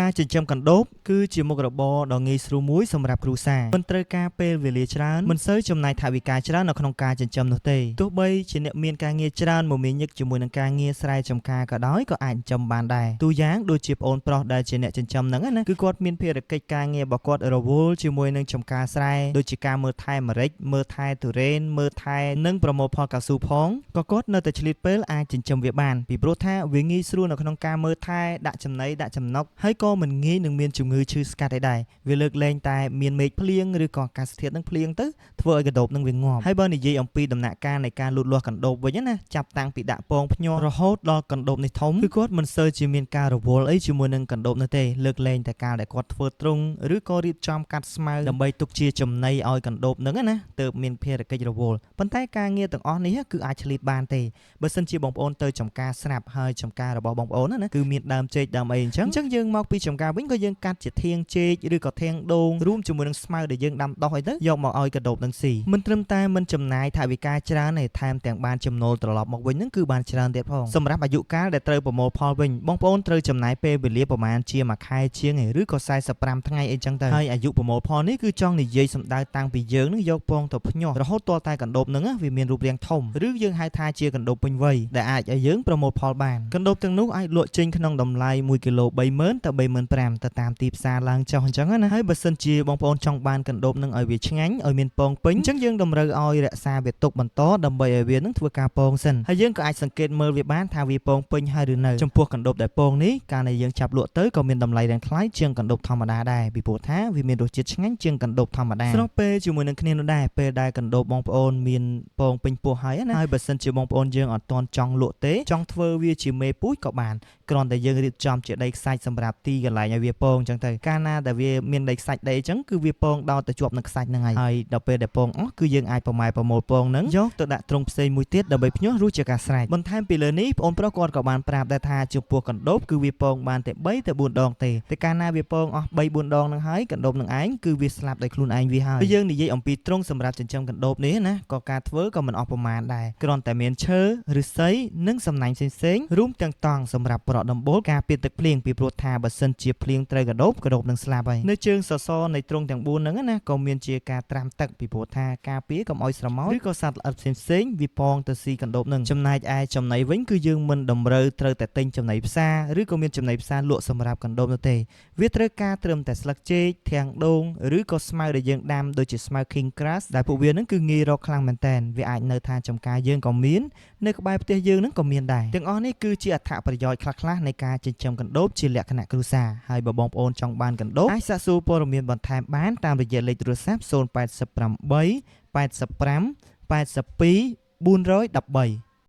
ការចិញ្ចឹមកណ្ដូបគឺជាមុខរបរដ៏ងាយស្រួលមួយសម្រាប់គ្រួសារមិនត្រូវការពេលវេលាច្រើនមិនសូវចំណាយថវិកាច្រើននៅក្នុងការចិញ្ចឹមនោះទេទោះបីជាអ្នកមានការងារច្រើនមមាញឹកជាមួយនឹងការងារស្រែចម្ការក៏ដោយក៏អាចចិញ្ចឹមបានដែរទូយ៉ាងដូចជាប្អូនប្រុសដែលជាអ្នកចិញ្ចឹមហ្នឹងណាគឺគាត់មានភារកិច្ចការងាររបស់គាត់រវល់ជាមួយនឹងចម្ការស្រែដូចជាការមើលថែម្រេចមើលថែទុរេនមើលថែនិងប្រមូលផលកៅស៊ូផងក៏គាត់នៅតែឆ្លៀតពេលអាចចិញ្ចឹមវាបានពីព្រោះថាវាងាយស្រួលនៅក្នុងការមើលថែដាក់ចំណីដាក់ចំណុកហើយក៏មិនងាយនឹងមានជំងឺឈឺស្កាត់អីដែរវាលើកលែងតែមានមេឃភ្លៀងឬក៏អាកាសធាតុនឹងភ្លៀងទៅធ្វើឲ្យកណ្ដូបនឹងវាងាប់ហើយបើនិយាយអំពីដំណាក់កាលនៃការលូតលាស់កណ្ដូបវិញណាចាប់តាំងពីដាក់ពងភ្ញាស់រហូតដល់កណ្ដូបនេះធំគឺគាត់មិនសូវជាមានការរវល់អីជាមួយនឹងកណ្ដូបនោះទេលើកលែងតែកាលដែលគាត់ធ្វើទ្រុងឬក៏រៀបចំកាត់ស្មៅដើម្បីទុកជាចំណីឲ្យកណ្ដូបនឹងណាទើបមានភារកិច្ចរវល់ប៉ុន្តែការងារទាំងអស់នេះគឺអាចឆ្លៀតបានទេ បើសិនជាបងប្អូនទៅចំការស្រាប់ហើយចំការរបស់បងប្អូនណាគឺមានដើមចេកដើមអីអញ្ចឹងអញ្ចឹងយើងមកពីចំការវិញក៏យើងកាត់ជាធាងចេកឬក៏ធាងដូងរួមជាមួយនឹងស្មៅដែលយើងដាំដុះអីទៅយកមកឲ្យកណ្ដូបនឹងស៊ីមិនត្រឹមតែមិនចំណាយថវិកាច្រើនទេថែមទាំងបានចំណូលត្រឡប់មកវិញហ្នឹងគឺបានច្រើនទៀតផងសម្រាប់អាយុកាលដែលត្រូវប្រមូលផលវិញបងប្អូនត្រូវចំណាយពេលវេលាប្រហែលជាមួយខែជាងឯឬក៏45ថ្ងៃអីចឹងទៅហើយអាយុប្រមូលផលនេះគឺចង់និយាយសម្ដៅតាំងពីយើងនឹងយកពងទៅភ្ញាស់រហូតទាល់តែកណ្ដូបនឹងវាមានរូបរាងធំឬយើងហៅថាជាកណ្ដូបពេញវ័យដែលអាចឲ្យយើងប្រមូលផលបានកណ្ដូបទាំងនោះអាចលក់ចេញក្នុងតម្លៃ1គីឡូ30000ទៅ35000ទៅតាមទីផ្សារឡើងចុះអញ្ចឹងណាហើយបើសិនជាបងប្អូនចង់បានកណ្ដូបនឹងឲ្យវាឆ្ងាញ់ឲ្យមានពងពេញអញ្ចឹងយើងតម្រូវឲ្យរក្សាវាទុកបន្តដើម្បីឲ្យវានឹងធ្វើការពងសិនហើយយើងក៏អាចសង្កេតមើលវាបានថាវាពងពេញហើយឬនៅចំពោះកណ្ដូបដែលពងនេះកាលណាយើងចាប់លក់ទៅក៏មានតម្លៃរាងថ្លៃជាងកណ្ដូបធម្មតាដែរពីព្រោះថាវាមានរសជាតិឆ្ងាញ់ជាងកណ្ដូបធម្មតាស្របពេលជាមួយនឹងគ្នានោះដែរពេលដែលកណ្ដូបបងប្អូនមានពងពេញពោះហើយណាហើយបើសិនជាបងប្អូនយើងអត់ទាន់ចង់លក់ទេចង់ធ្វើវាជាមេពូជក៏បានគ្រាន់តែយើងរៀបចំជាដីខ្សាច់សម្រាប់ទីកន្លែងឲ្យវាពងអញ្ចឹងទៅកាលណាដែលវាមានដីខ្សាច់ដីអញ្ចឹងគឺវាពងដល់ទៅជាប់នឹងខ្សាច់ហ្នឹងហើយហើយដល់ពេលដែលពងអស់គឺយើងអាចប្រម៉ែប្រមូលពងហ្នឹងយកទៅដាក់ទ្រុងផ្សេងមួយទៀតដើម្បីភ្ញាស់រួចជាការស្រេចបន្ថែមពីលើនេះបងប្រុសគាត់ក៏បានប្រាប់ដែរថាចំពោះកណ្ដូបគឺវាពងបានតែ3ទៅ4ដងទេតែកាលណាវាពងអស់3 4ដងហ្នឹងហើយកណ្ដូបនឹងឯងគឺវាស្លាប់ដោយខ្លួនឯងវាហើយពេលយើងនិយាយអំពីទ្រុងសម្រាប់ចិញ្ចឹមកណ្ដូបនេះណាក៏ការធ្វើក៏មិនអស់ប្រមាណដែរគ្រាន់តែមានឈើឫស្សីនិងសំណាញ់ផ្សេងៗរួមទាំងតង់សម្រាប់ប្រក់ដំបូលការពារទឹកភ្លៀងពីព្រោះថាបើសិនជាភ្លៀងត្រូវកណ្ដូបកណ្ដូបនឹងស្លាប់ហើយនៅជើងសសរនៃទ្រុងទាំង4ហ្នឹងណាក៏មានជាការត្រាំទឹកពីព្រោះថាការពារកុំឲ្យស្រមោចឬក៏សត្វល្អិតផ្សេងៗវាពងទៅស៊ីកណ្ដូបហ្នឹងចំណែកឯចំណីវិញគឺយើងមិនតម្រូវត្រូវតែទិញចំណីផ្សារឬក៏មានចំណីផ្សារលក់សម្រាប់កណ្ដូបនោះទេ វាត្រូវការត្រឹមតែស្លឹកចេកធាងដូងឬក៏ស្មៅដែលយើងដាំដូចជាស្មៅ King Grass ដែលពួកវានឹងគឺងាយរកខ្លាំងមែនតើវាអាចនៅថាចំការយើងក៏មាននៅក្បែរផ្ទះយើងនឹងក៏មានដែរទាំងអស់នេះគឺជាអត្ថប្រយោជន៍ខ្លះៗនៃការចិញ្ចឹមកណ្ដូបជាលក្ខណៈគ្រួសារហើយបើបងប្អូនចង់បានកណ្ដូបអាចសាកសួរព័ត៌មានបន្ថែមបានតាមរយៈលេខទូរស័ព្ទ088 85 82 413។